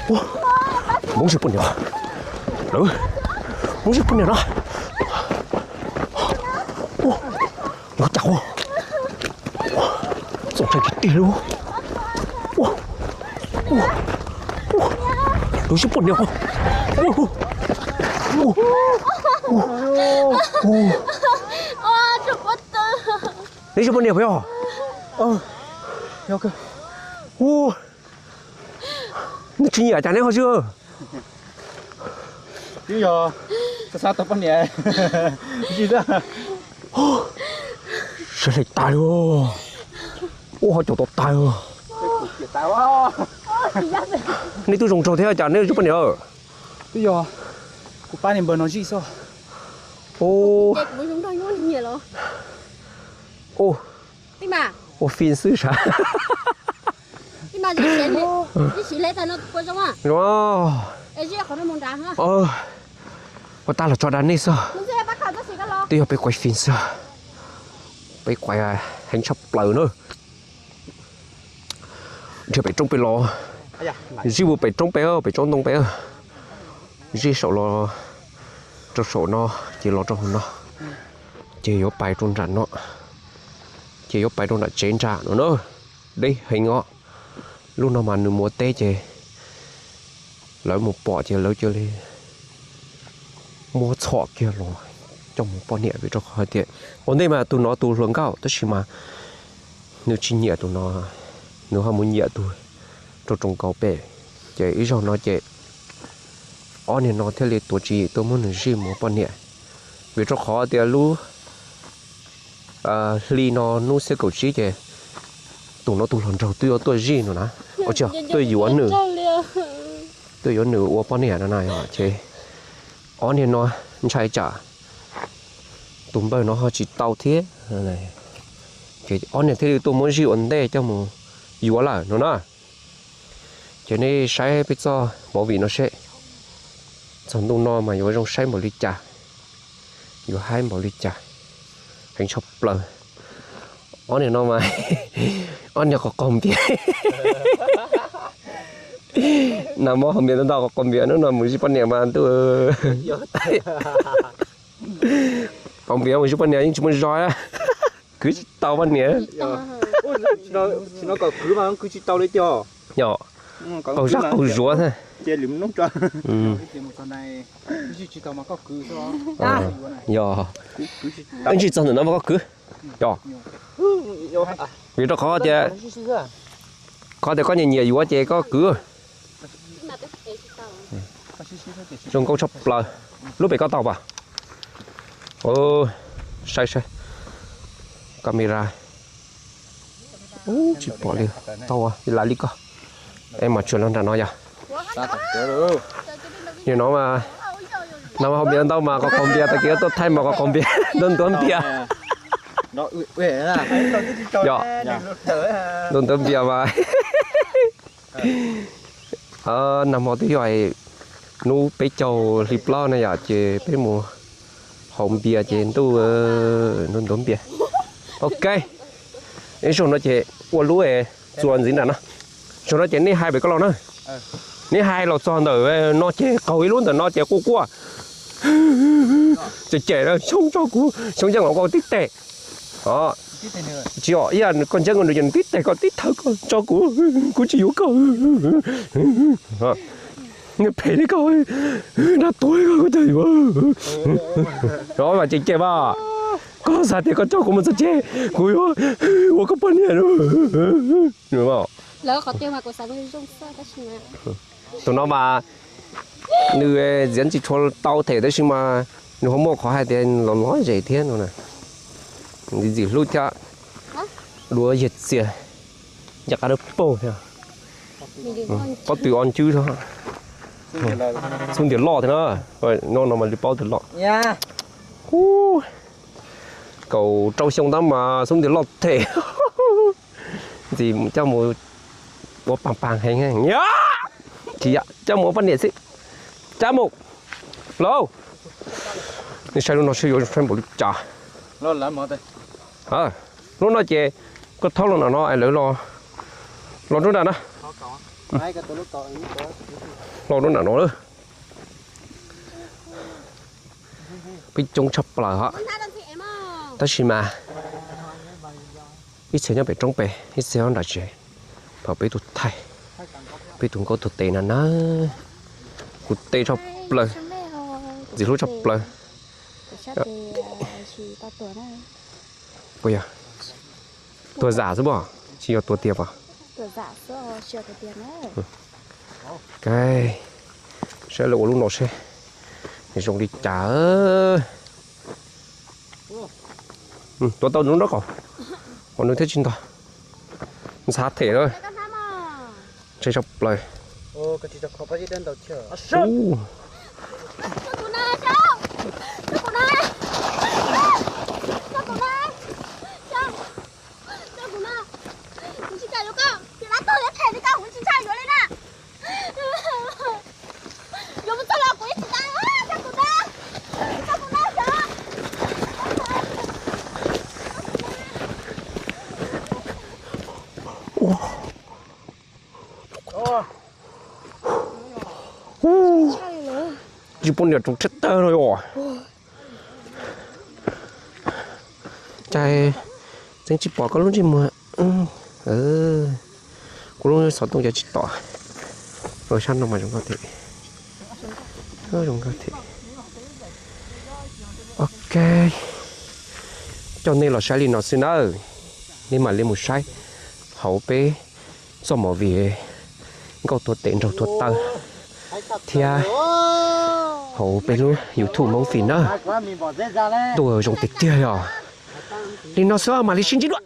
Ua, Hmoob Zis poj niam, lawv, Hmoob Zis poj niam no, ua, ua cas ua, txaus ntshai tiag tiag li, ua, ua, ua, lawv Zis poj niam, ua, ua, ua, ua, nej Zis poj niam puas yog? Ua, nej tsis nyiam cas neb ho Zis? Twb yog xav tau poj niam. Sawv hle tas li, ua ho caum tau tas. Nej twb zoo nraug thiab cas nej Zis poj niam? Twb yog kuv pab niag npawg no zij xwb. Ua fin xwb sav. Ua tag los tso da nej xwb. Twb yog peb quav fin xwb. Peb quav heev tshaj plaws na. Nrhiav pem roob pem los, zij mus pem roob pem, pem tsob ntoo pem. Zij saum los rau saum no, ces los rau hauv no, ces yuav pais rau nram no, ces yuav pais rau nram tsev nram no na. Deb heev os. Lub no mas nws mus ua teb ces lawv mus pom ces lawv cia li muab txhom kiag los coj mus poj niam vim rau qhov hais tias ua ntej mas tus no tus hluas nkauj tab sis mas nws tsis nyiam tus no, nws ho mus nyiam tus rau roos nkaus pem, ces ib zaug no ces ob niag no thiaj li tuav tswv yim tuaj muab nws zij mus ua poj niam. Vim rau qhov tias lub hli no hnub xiab kaum tsib ces tus no tus hluas nraug twb yuav tuaj zij nws na, tuaj yuav nws, tuaj yuav nws ua poj niam no na. Ces ob niag no ntshai tsam tus npawg no ho tsis tau thiab, ces ob niag thiaj li tuaj muab zij ua ntej coj mus yuav lawm no na. Ces nej saib peb txoj movie no seb txog ntu no mas yuav zoo saib npaum li cas, yuav haib npaum li cas, heev tshaj plaws. Ob niag no mas ob niag qhov qaug npias. Nag hmo haus npias ntau ntau qhov qaug npias, hnub no mus zij poj niam mas ntuj, qaug npias mus zij poj niam yeej tsis muaj zog, kwv tsis tau poj niam. Qaug zaj qaug zuav thiab. Yog, ib ntsis txog ntawm no mas koj kwv. Yog, vim rau qhov tias, qhov tias koj nyiam nyiam yuav ces koj kwv. Zoo nkauj tshaj plaws. Lub pem koj tau pas? Saib saib camera. Ub, tsis pom li. Tau ua lam li koj. Es mas tsuas los nram no yog. Nim no mas, no haus npias ntau mas qhov qaug npias tag kis tuaj thaij mas qhov qaug npias ntuav ntuav npias. Yog, ntuav ntuav npias mas. Nag hmo twb yog hnub peb caug hli plaub na yom, ces peb mus haus npias ces ntuj, ntuav ntuav npias. Ok, ib zaug no ces ua lub txuas ntxiv nram no. Zaum no ces nej hais pem koj los na. Nej hais los txog ntawm no ces qaug ib lub ntawm no ces quaj quaj. Ces cem Xyoob tso kuv, Xyoob yeej los nkaus tib teg. Tsis yog ib yam koj ntseeg nkaus nws ces nws tib teg koj tib thawb koj tso kuv, kuv tsis yuav koj. Phem li koj, dab tuag koj, koj cov yuav. Los mas cem cem mas, koj xav tias koj coj kuv mus txog tsev, kuv yuav ua koj poj niam. Tus no mas nws ntxiav tsis tshua tau them tab sis mas nws ho muaj qhov hais tias los lom zem thiab no. Ntxim ntxim hlub thiab, duav yiag txias, ncaj qab dawb paug thiab. Pob tw ob ncwb xwb, xub ntiag loj thiab na. No no mas li pob tw loj. Ub, kaum rau xyoo tab mas xub ntiag loj them. Ntxim coj mus ua paag paag heev, tsis yog coj mus ua poj niam xwb. Cab mus lauj. Nej saib lub no seb yuav zoo saib npaum li cas. Lub no ces koj thaub los nram no es lawv los rau nram na. Hlo rau nram no lawm. Peb coob tshaj plaws hos. Tab sis mas ib txhia nyob pem roob pem, ib txhia nyob nram tsev. Thaum peb tuaj thaij peb tus nkauj tuag tes no na, kuv teb tshaj plaws, ntxim hlub tshaj plaws. Puas yog tuag zam xwb pob, tsis yog tuag tiag pob? Saib lawv ua lub no seb zoo li cas. Tuav tau nws nraub qaum, qhov nws thiaj tsis ntog. Ntxhab them lawm. Ntshai tshaj plaws. Tsis pom niam tus tshiab tawg no os. Cas tseem tsis pom koj lub ntsej muag. Kuv lub xov tooj cas tsis tom. Sab no mas zoo nkauj thiab. Zoo nkauj thiab. Ok, coj nej los saib li no xwb nawb. Nej mam li mus saib hauv peb txoj movie nkauj tuag tes nraug tuag taw thiab hauv peb lub YouTube Hmoob Fim nawb. Ntuj, zoo tiag tiag li os. Li no xwb, mam li sib ntsib dua.